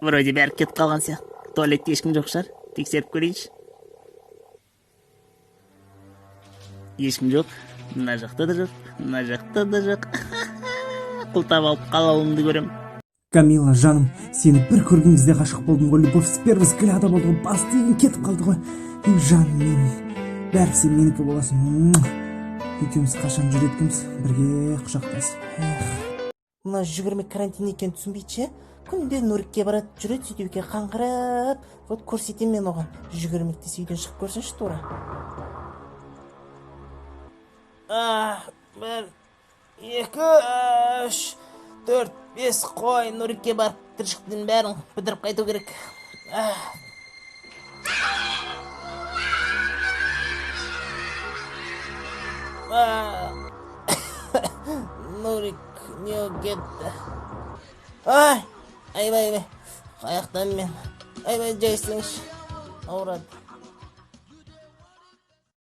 Вроде бәрі кетіп қалған сияқты. Туалетте ешкім жоқ шығар. Тексеріп көрейінші. Ешкім жоқ. Мына жақта да жоқ, мына жақта да жоқ. Құлтап алып қалауымды көрем. Камила, жаным, сені бір көрген кезде ғашық болдым ғой. Любовь с первого взгляда болды ғой. Бас деген кетіп қалды ғой. Ей, жаным менің, бәрі сен менікі боласың. Екеуміз қашан жүреді екенбіз бірге құшақтасып. Эх. Мына жүгірмек карантин екенін түсінбейді ше. Күнде Нурикке барады, жүреді сөйтіп екен қаңғырып. Вот көрсетемін мен оған. Жүгірмек десе үйден шығып көрсінші тура. 1, 2, 3, 4, 5, қой, Нурикке барып тіршіліктің бәрін бітіріп қайту керек. Нурик не кетті. Ай, айбай, айбай, қаяқтан мен? Айбай, жайсыңшы. Ауырады.